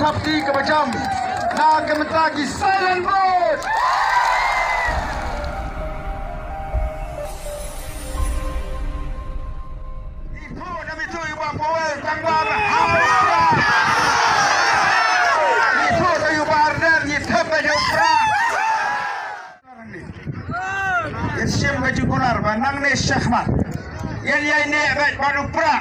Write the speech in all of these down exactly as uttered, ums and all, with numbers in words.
Parti kaba jam na ka bynta ki silent vote. Ngi thoh na mitu yu ba Powell tang ba ha u Prah. Ngi thoh na yu ba Ardent ngi thep na yu Prah. Ngin shim ka jingkular ba nangne shakhmat ngin ïai neh bad u Prah.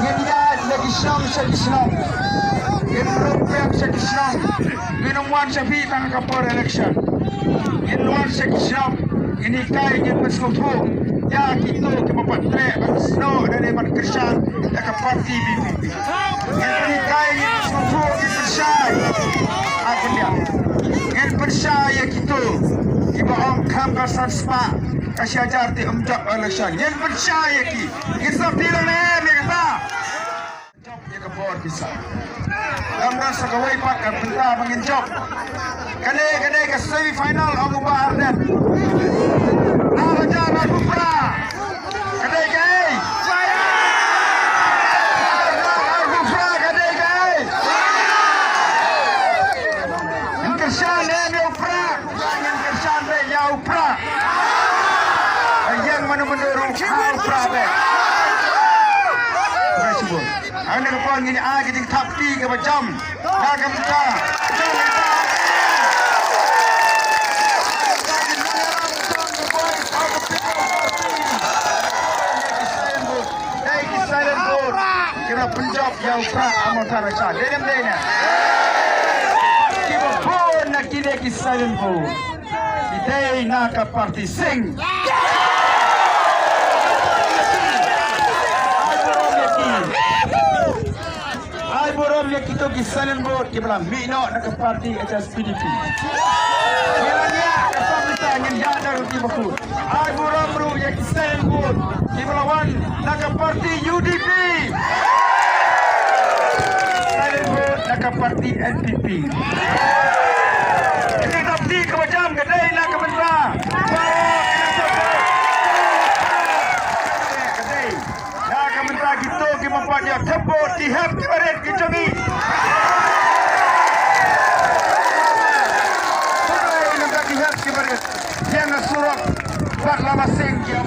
Ngin ïaid na ki shnong sha ki shnong. Ngin ruh pep sha ki shnong. Ngin ym wan sha phi tang ka por election. Ngin wan sha ki shnong. Ngin hikai, ngin pynsngewthuh ïa kito kiba pat treh ban snoh lane ban kyrshan ïa ka parti V P P. Ngin pynhikai, ngin pynsngewthuh, ngin pynshai. Ngin pynshai ïa kito kiba ong khlem ka san spah ka shi hajar te ym jop election. Ngin pynshai ïa ki. Ngin sop ti lang ne em ïa kata. Jop ïa ka bor pisa. Lam ras sa kawei pat ka bynta ba ngin jop. Kane kane ka semi final ong u Bah Ardent. Ar hajar arphew phra. Ka dei kaei? Ar hajar arphew phra ka dei kaei? Ngin kyrshan ne em ïa u Prah? Ngin kyrshan beit ïa u Prah. Ïeng mano mano ruh ha u Prah beit. Khublei shibun. Hangne ka por ngin ai ka jingthap kti kaba jam. Na ka bynta. Dei ki silent vote. Ki la pynjop ïa u Prah Amar Tharashaw. Dei ne em dei ne? Kiba bun na kine ki silent vote. Ki dei na ka party Sing. Ai burom ïa ki. Ai burom ïa kito ki silent vote kiba la mih noh na ka party H S P D P. Ngi la ngiah ka song kita ngin ïa da ki ba kut. Ai burom ruh ïa ki silent vote kiba la wan na ka party U D P. Silent vote na ka party N P P. Ka jingthap kti kaba jam ka dei na ka bynta. Ka dei na ka bynta kito kiba pat ïa thep vote ki hep ki barit ki jong ngi. Ka dei na ka bynta ki hep ki barit. Ïa na surok bad lama seng ïa.